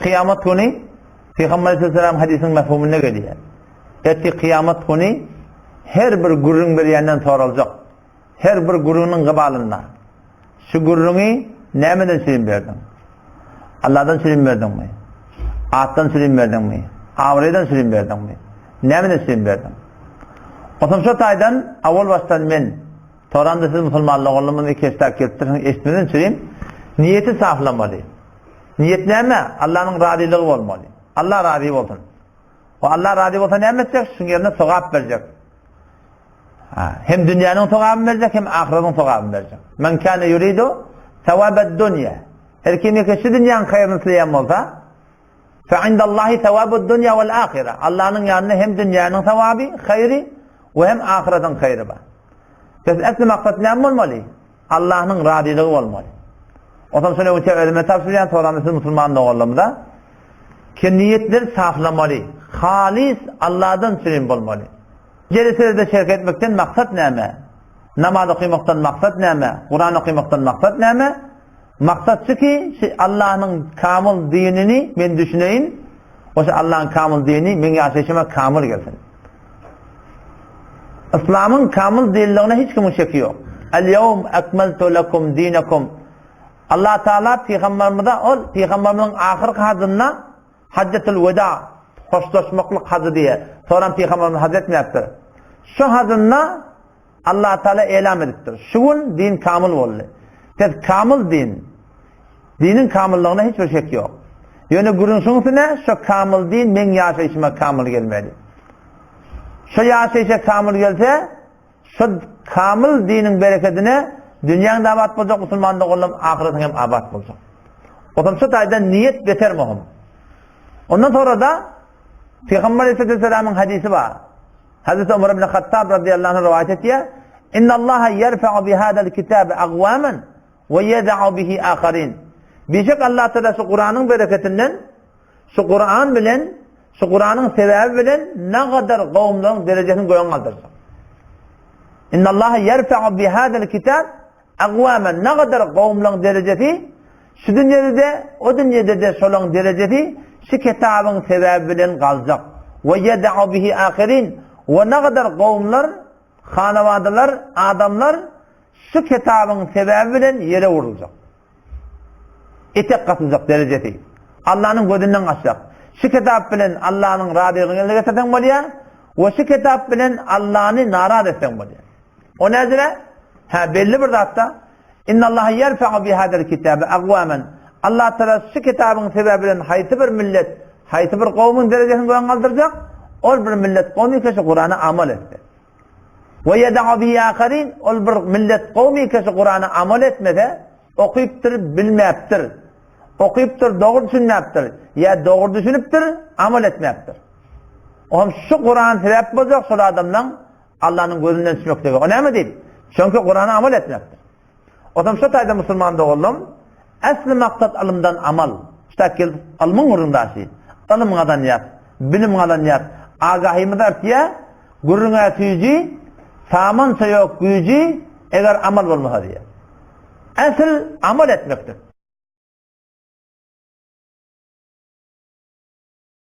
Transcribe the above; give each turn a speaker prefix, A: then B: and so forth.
A: Kyýamat güni Pygamber aleyhisselam hadisiň mefhumynda gelýär. Ertir kyýamat güni her bir gürrüň berýänden soraljak. Her bir gürrüňiň gybalynda. Şu gürrüňi nämeden çürim berdiň? Allahdan çürim berdiňmi? Atdan çürim berdiňmi? Abraýdan çürim berdiňmi? Nämeden çürim berdiň? Otam şo taýdan awal başdan men Soranda siz musulmanlar oglumyzy keşdäp gelipdirsiňiz eşitmeden çürim niýeti saflamaly. Niýet näme? Allanyň razylygy bolmaly. Allah razy bolsun. O Allah razy bolsa näme etjek? Şuň ýerine sogap berjek. Ha, hem dünýäniň sogabyny berjek, hem ahyretiň sogabyny berjek. Men kana yuridu sawabad dunya. Her kim ýeke şu dünýäniň haýryny isleýän bolsa, fa indallahi sawabud dunya wal ahire. Allanyň ýanynda hem dünýäniň sogaby, haýry we hem ahyretiň haýry bar. Biz ähli maksat näme bolmaly? Allahnyň razylygy bolmaly. Onsoň şony öňçe özüme tabşyrýan, soramda siz musulman doganlarymyza ki niýetleri saflamaly, halys Allahdan üçin bolmaly. Jeleselerde şerk etmekden maksat näme? Namaz okamakdan maksat näme? Kuran okamakdan maksat näme? Maksat şu ki, şu Allahnyň kamyl dinini men düşüneýin, o şu Allahnyň kamyl dini meň ýaşaýşyma kamyl gelsin. Islamyň kamyl dinligine hiç kimiň şeki ýok. El-ýewm ekmeltu lekum dinakum. Allah Taala pygamberimize ol pygamberimiziň ahyrky hajynda Hajjatul weda, hoşlaşmaklyk hajy diýe, soran pygamberimiz haj etmäpdir. Şu hajynda Allah Taala elam edipdir. Şu gün din kamyl boldy. Pes kamyl din. Diniň kamyllygyna hiç bir şek ýok. Ýöne gürrüň şuň üstüne, şo kamyl din meň ýaşaýşyma kamyl gelmeli. Şo ýaşaýşa kamyl gelse, şo kamyl diniň berekedine dünýäň-de abat boljak, musulman doganlarym ahyretiň hem abat boljak. Otam şo taýdan niýet beter möhüm. Ondan sonra-da Pygamber Aleyhisselamyň hadisi bar. Hazreti Ömer ibn Hattab radıyallahu anh rivayet etýär. Inna Allaha yerfa'u bi hadal kitabi agwaman we yeda'u bihi akharin. Bişek Allah Teala şu Kur'anyň bereketinden şu Kur'an bilen şu Kur'anyň sebäbi bilen ne kadar gowumlaryň derejesini göge galdyrjak. Inna Allaha yerfa'u bi hadal kitab agwaman ne kadar gowumlaryň derejesi şu dünýede-de o dünýede-de şolaryň derejesi şu kitabyň sebäbi bilen galjak. We yeda'u bihi akharin we ne kadar gowumlar hanawadalar adamlar Şu kitabyň sebäbi bilen ýere uruljak. Etek gatyljak derejesi. Allanyň gözünden gaçjak. Şu kitap bilen Allanyň razylygyny elde getirseň bolýar we şu kitap bilen Allany narazy etseň bolýar. O näzire? Hä, belli bir zatda Innallaha ýerfa'u bi hadal kitabi agwaman. Allah Taala şu kitabyň sebäbi bilen haýsy bir millet, haýsy bir gowumyň derejesini göge galdyrjak? Ol bir millet gowmy ki şu Kurana amal etse. We ýeda'u bihi aharin, ol bir millet gowmy ki şu Kurana amal etmese, okypdyr, bilmäpdir. Okypdyr, dogry düşünmäpdir. Ýa dogry düşünipdir, amal etmäpdir. Oňam şu Kuran sebäp boljak şol adamlaň Allanyň gözünden düşmekligi. O näme diýip? Çünki Kurana amal etmäpdir. Otam şo taýda musulman doganlarym, äsli maksat ylymdan amal. Ştak gelip ylmyň gürrüňdaşy. Ylym gazanýas, bilim gazanýas, agahymyz artýar, gürrüňe süýji, samança ýok güýji, eger amal bolmasa diýýär. Äsl amal etmekdir.